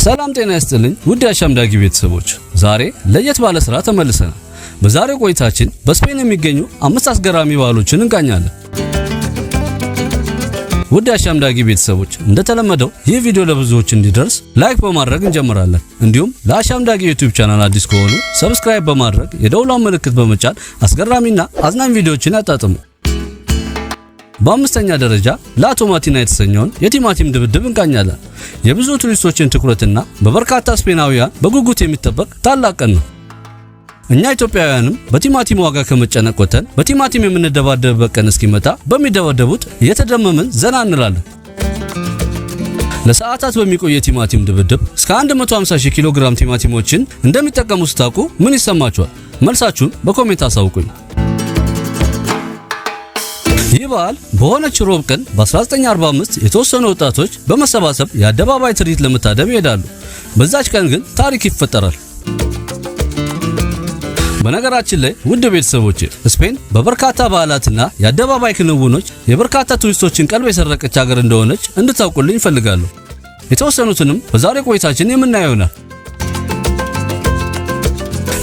ሰላም ጤና ይስጥልኝ ውድ የአሻም ዳጊ ቤተሰቦች፣ ዛሬ ለየት ባለ ስራ ተመልሰናል። በዛሬው ቆይታችን በስፔን የሚገኙ አምስት አስገራሚ ባህሎችን እንቃኛለን። ውድ የአሻም ዳጊ ቤተሰቦች፣ እንደተለመደው ይህ ቪዲዮ ለብዙዎች እንዲደርስ like በማድረግ እንጀምራለን። እንዲሁም ለአሻም ዳጊ YouTube channel አዲስ ከሆኑ subscribe በማድረግ የደውሏን ምልክት በመጫን አስገራሚና አዝናኝ ቪዲዮዎችን ያጣጥሙ። በአምስተኛ ደረጃ ላ ቶማቲና የተሰኘውን የቲማቲም ድብድብ እንቃኛለን። የብዙ ቱሪስቶችን ትኩረትና በበርካታ ስፔናውያን በጉጉት የሚጠበቅ ታላቅ ቀን ነው። እኛ ኢትዮጵያውያንም በቲማቲም ዋጋ ከመጨነቅ ወጥተን በቲማቲም የምንደባደብበት ቀን እስኪመጣ በሚደባደቡት እየተደመምን ዘና እንላለን። ለሰዓታት በሚቆይ የቲማቲም ድብድብ እስከ 150 ሺህ ኪሎ ግራም ቲማቲሞችን እንደሚጠቀሙ ስታውቁ ምን ይሰማችኋል? መልሳችሁን በ comment አሳውቁኝ። ይህ በዓል በሆነች ሮብ ቀን በ1945 የተወሰኑ ወጣቶች በመሰባሰብ የአደባባይ ትርኢት ለመታደም ይሄዳሉ። በዛች ቀን ግን ታሪክ ይፈጠራል። በነገራችን ላይ ውድ ቤተሰቦች፣ ስፔን በበርካታ በዓላትና የአደባባይ ክንውኖች የበርካታ ቱሪስቶችን ቀልብ የሰረቀች ሀገር እንደሆነች እንድታውቁልኝ እፈልጋለሁ። የተወሰኑትንም በዛሬ ቆይታችን የምናየው ይሆናል።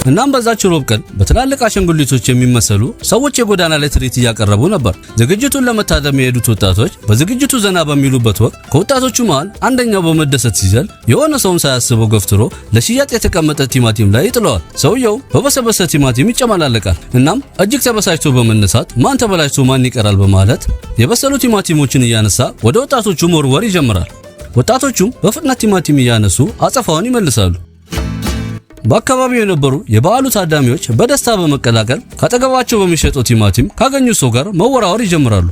እናም በዛች ሮብ ቀን በትላልቅ አሻንጉሊቶች የሚመሰሉ ሰዎች የጎዳና ላይ ትርኢት እያቀረቡ ነበር። ዝግጅቱን ለመታደም የሄዱት ወጣቶች በዝግጅቱ ዘና በሚሉበት ወቅት ከወጣቶቹ መሃል አንደኛው በመደሰት ሲዘል የሆነ ሰውን ሳያስበው ገፍትሮ ለሽያጭ የተቀመጠ ቲማቲም ላይ ይጥለዋል። ሰውየው በበሰበሰ ቲማቲም ይጨመላለቃል። እናም እጅግ ተበሳጭቶ በመነሳት ማን ተበላሽቶ ማን ይቀራል በማለት የበሰሉ ቲማቲሞችን እያነሳ ወደ ወጣቶቹ መወርወር ይጀምራል። ወጣቶቹም በፍጥነት ቲማቲም እያነሱ አጸፋውን ይመልሳሉ። በአካባቢው የነበሩ የበዓሉ ታዳሚዎች በደስታ በመቀላቀል ካጠገባቸው በሚሸጠው ቲማቲም ካገኙ ሰው ጋር መወራወር ይጀምራሉ።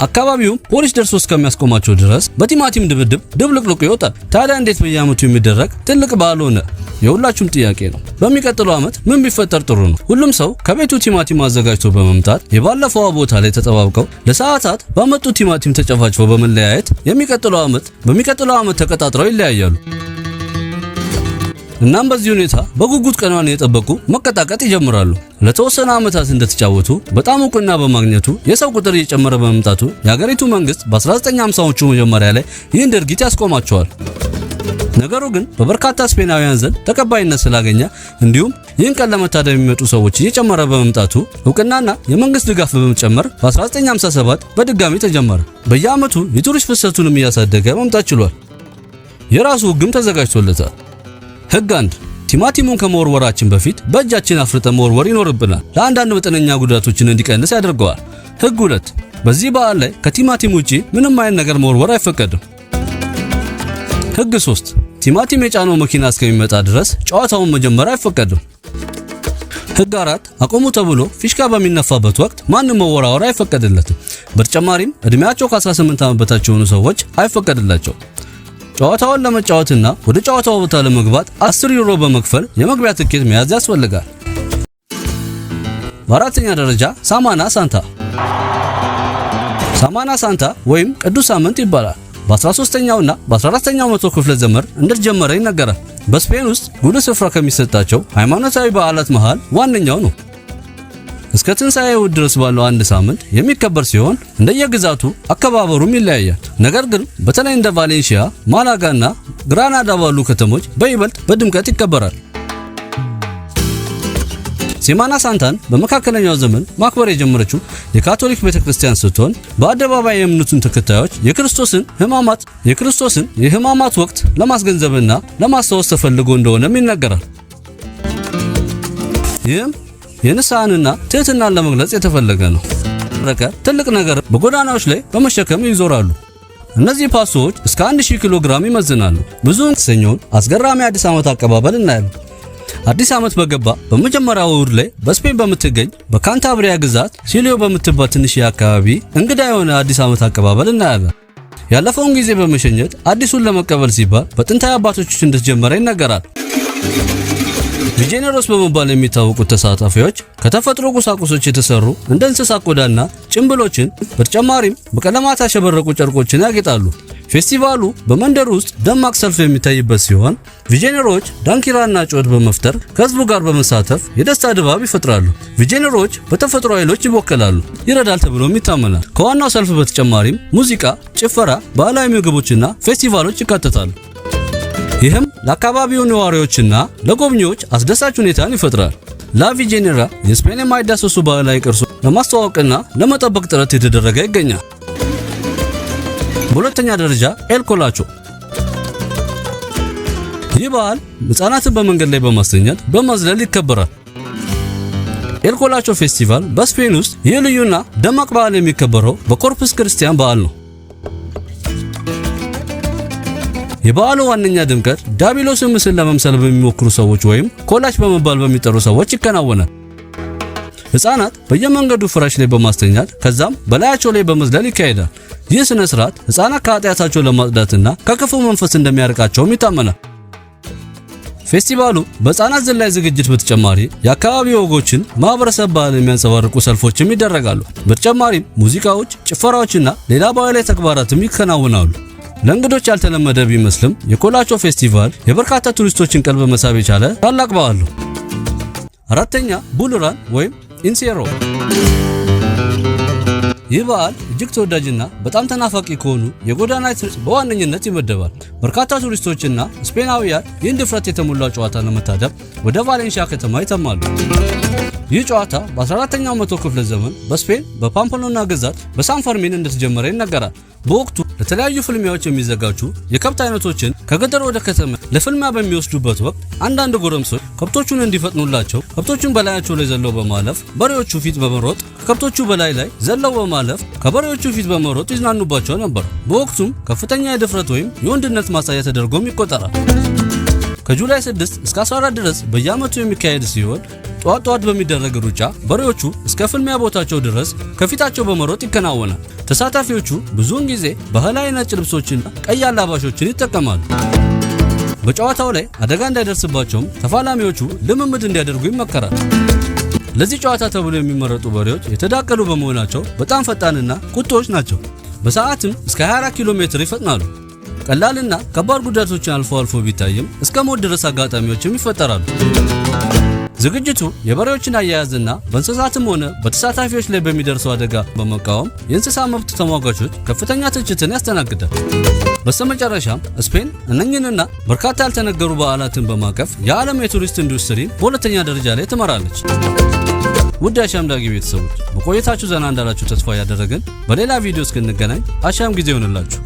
አካባቢውም ፖሊስ ደርሶ እስከሚያስቆማቸው ድረስ በቲማቲም ድብድብ ድብልቅልቁ ይወጣል። ታዲያ እንዴት በየዓመቱ የሚደረግ ትልቅ በዓል ሆነ? የሁላችሁም ጥያቄ ነው። በሚቀጥለው ዓመት ምን ቢፈጠር ጥሩ ነው? ሁሉም ሰው ከቤቱ ቲማቲም አዘጋጅቶ በመምጣት የባለፈው ቦታ ላይ ተጠባብቀው ለሰዓታት ባመጡት ቲማቲም ተጨፋጭፈው በመለያየት የሚቀጥለው ዓመት በሚቀጥለው ዓመት ተቀጣጥረው ይለያያሉ። እናም በዚህ ሁኔታ በጉጉት ቀኗን የጠበቁ መቀጣቀጥ ይጀምራሉ። ለተወሰነ ዓመታት እንደተጫወቱ በጣም እውቅና በማግኘቱ የሰው ቁጥር እየጨመረ በመምጣቱ የሀገሪቱ መንግስት በ1950ዎቹ መጀመሪያ ላይ ይህን ድርጊት ያስቆማቸዋል። ነገሩ ግን በበርካታ ስፔናውያን ዘንድ ተቀባይነት ስላገኘ እንዲሁም ይህን ቀን ለመታደም የሚመጡ ሰዎች እየጨመረ በመምጣቱ እውቅናና የመንግስት ድጋፍ በመጨመር በ1957 በድጋሚ ተጀመረ። በየዓመቱ የቱሪስት ፍሰቱንም እያሳደገ መምጣት ችሏል። የራሱ ሕግም ተዘጋጅቶለታል። ሕግ 1፦ ቲማቲሙን ከመወርወራችን በፊት በእጃችን አፍርጠን መወርወር ይኖርብናል። ለአንዳንድ መጠነኛ ጉዳቶችን እንዲቀንስ ያደርገዋል። ሕግ 2፦ በዚህ በዓል ላይ ከቲማቲም ውጪ ምንም አይነት ነገር መወርወር አይፈቀድም። ሕግ 3፦ ቲማቲም የጫነው መኪና እስከሚመጣ ድረስ ጨዋታውን መጀመር አይፈቀድም። ሕግ 4፦ አቁሙ ተብሎ ፊሽካ በሚነፋበት ወቅት ማንም መወራወር አይፈቀድለትም። በተጨማሪም እድሜያቸው ከ18 ዓመት በታች የሆኑ ሰዎች አይፈቀድላቸው። ጨዋታውን ለመጫወትና ወደ ጨዋታው ቦታ ለመግባት 10 ዩሮ በመክፈል የመግቢያ ትኬት መያዝ ያስፈልጋል። በአራተኛ ደረጃ ሳማና ሳንታ። ሳማና ሳንታ ወይም ቅዱስ ሳምንት ይባላል። በ13ኛውና በ14ኛው መቶ ክፍለ ዘመን እንደተጀመረ ይነገራል። በስፔን ውስጥ ጉልህ ስፍራ ከሚሰጣቸው ሃይማኖታዊ በዓላት መሃል ዋነኛው ነው። እስከ ትንሣኤ እሑድ ድረስ ባለው አንድ ሳምንት የሚከበር ሲሆን እንደየግዛቱ አከባበሩም ይለያያል። ነገር ግን በተለይ እንደ ቫሌንሺያ፣ ማላጋና ግራናዳ ባሉ ከተሞች በይበልጥ በድምቀት ይከበራል። ሴማና ሳንታን በመካከለኛው ዘመን ማክበር የጀመረችው የካቶሊክ ቤተክርስቲያን ስትሆን በአደባባይ የእምነቱን ተከታዮች የክርስቶስን የሕማማት ወቅት ለማስገንዘብና ለማስታወስ ተፈልጎ እንደሆነም ይነገራል። ይህም የንስሐንና ትህትናን ለመግለጽ የተፈለገ ነው። ረቀ ትልቅ ነገር በጎዳናዎች ላይ በመሸከም ይዞራሉ። እነዚህ ፓስቶዎች እስከ 1000 ኪሎ ግራም ይመዝናሉ። ብዙውን የተሰኘውን አስገራሚ አዲስ ዓመት አቀባበል እናያለን። አዲስ ዓመት በገባ በመጀመሪያው እሁድ ላይ በስፔን በምትገኝ በካንታብሪያ ግዛት ሲሊዮ በምትባል ትንሽ አካባቢ እንግዳ የሆነ አዲስ ዓመት አቀባበል እናያለን። ያለፈውን ጊዜ በመሸኘት አዲሱን ለመቀበል ሲባል በጥንታዊ አባቶች እንደተጀመረ ይነገራል። ቪጄኔሮስ በመባል የሚታወቁት ተሳታፊዎች ከተፈጥሮ ቁሳቁሶች የተሰሩ እንደ እንስሳ ቆዳና ጭንብሎችን በተጨማሪም በቀለማት ያሸበረቁ ጨርቆችን ያጌጣሉ። ፌስቲቫሉ በመንደሩ ውስጥ ደማቅ ሰልፍ የሚታይበት ሲሆን ቪጄኔሮች ዳንኪራና ጩኸት በመፍጠር ከህዝቡ ጋር በመሳተፍ የደስታ ድባብ ይፈጥራሉ። ቪጄኔሮች በተፈጥሮ ኃይሎች ይወከላሉ፣ ይረዳል ተብሎም ይታመናል። ከዋናው ሰልፍ በተጨማሪም ሙዚቃ፣ ጭፈራ፣ ባህላዊ ምግቦችና ፌስቲቫሎች ይካተታሉ። ይህም ለአካባቢው ነዋሪዎችና ለጎብኚዎች አስደሳች ሁኔታን ይፈጥራል። ላ ቪጄኔራ የስፔን የማይዳሰሱ ባህላዊ ቅርሶች ለማስተዋወቅና ለመጠበቅ ጥረት እየተደረገ ይገኛል። በሁለተኛ ደረጃ ኤል ኮላቾ። ይህ በዓል ሕፃናትን በመንገድ ላይ በማስተኛት በማዝለል ይከበራል። ኤል ኮላቾ ፌስቲቫል በስፔን ውስጥ ይህ ልዩና ደማቅ በዓል የሚከበረው በኮርፕስ ክርስቲያን በዓል ነው። የበዓሉ ዋነኛ ድምቀት ዳቢሎስን ምስል ለመምሰል በሚሞክሩ ሰዎች ወይም ኮላች በመባል በሚጠሩ ሰዎች ይከናወናል። ሕፃናት በየመንገዱ ፍራሽ ላይ በማስተኛት ከዛም በላያቸው ላይ በመዝለል ይካሄዳል። ይህ ስነ ስርዓት ሕፃናት ከኃጢአታቸው ለማጽዳትና ከክፉ መንፈስ እንደሚያርቃቸውም ይታመናል። ፌስቲቫሉ በሕፃናት ዝላይ ዝግጅት በተጨማሪ የአካባቢ ወጎችን፣ ማህበረሰብ ባህል የሚያንጸባርቁ ሰልፎችም ይደረጋሉ። በተጨማሪም ሙዚቃዎች፣ ጭፈራዎችና ሌላ ባህላዊ ተግባራትም ይከናወናሉ። ለእንግዶች ያልተለመደ ቢመስልም የኮላቾ ፌስቲቫል የበርካታ ቱሪስቶችን ቀልብ መሳብ የቻለ ታላቅ በዓል ነው። አራተኛ፣ Bull Run ወይም ኢንሴሮ። ይህ በዓል እጅግ ተወዳጅና በጣም ተናፋቂ ከሆኑ የጎዳና ትርኢት በዋነኝነት ይመደባል። በርካታ ቱሪስቶችና ስፔናውያን ይህን ድፍረት የተሞላ ጨዋታ ለመታደም ወደ ቫሌንሺያ ከተማ ይተማሉ። ይህ ጨዋታ በ14ኛው መቶ ክፍለ ዘመን በስፔን በፓምፕሎና ግዛት በሳን ፈርሚን እንደተጀመረ ይነገራል። በወቅቱ ለተለያዩ ፍልሚያዎች የሚዘጋጁ የከብት አይነቶችን ከገጠር ወደ ከተማ ለፍልሚያ በሚወስዱበት ወቅት አንዳንድ ጎረምሶች ከብቶቹን እንዲፈጥኑላቸው ከብቶቹን በላያቸው ላይ ዘለው በማለፍ በሬዎቹ ፊት በመሮጥ ከከብቶቹ በላይ ላይ ዘለው በማለፍ ከበሬዎቹ ፊት በመሮጥ ይዝናኑባቸው ነበር። በወቅቱም ከፍተኛ የድፍረት ወይም የወንድነት ማሳያ ተደርጎም ይቆጠራል። ከ July 6 እስከ 14 ድረስ በየዓመቱ የሚካሄድ ሲሆን ጠዋት ጠዋት በሚደረግ ሩጫ በሬዎቹ እስከ ፍልሚያ ቦታቸው ድረስ ከፊታቸው በመሮጥ ይከናወናል። ተሳታፊዎቹ ብዙውን ጊዜ ባህላዊ ነጭ ልብሶችና ቀይ አላባሾችን ይጠቀማሉ። በጨዋታው ላይ አደጋ እንዳይደርስባቸውም ተፋላሚዎቹ ልምምድ እንዲያደርጉ ይመከራል። ለዚህ ጨዋታ ተብሎ የሚመረጡ በሬዎች የተዳቀሉ በመሆናቸው በጣም ፈጣንና ቁጡዎች ናቸው። በሰዓትም እስከ 24 ኪሎ ሜትር ይፈጥናሉ። ቀላልና ከባድ ጉዳቶችን አልፎ አልፎ ቢታይም እስከ ሞት ድረስ አጋጣሚዎችም ይፈጠራሉ። ዝግጅቱ የበሬዎችን አያያዝና በእንስሳትም ሆነ በተሳታፊዎች ላይ በሚደርሰው አደጋ በመቃወም የእንስሳ መብት ተሟጋቾች ከፍተኛ ትችትን ያስተናግዳል። በስተመጨረሻም ስፔን እነኝንና በርካታ ያልተነገሩ በዓላትን በማቀፍ የዓለም የቱሪስት ኢንዱስትሪን በሁለተኛ ደረጃ ላይ ትመራለች። ውድ አሻም ዳጊ ቤተሰቦች፣ በቆይታችሁ ዘና እንዳላችሁ ተስፋ እያደረግን በሌላ ቪዲዮ እስክንገናኝ አሻም ጊዜ ይሆንላችሁ።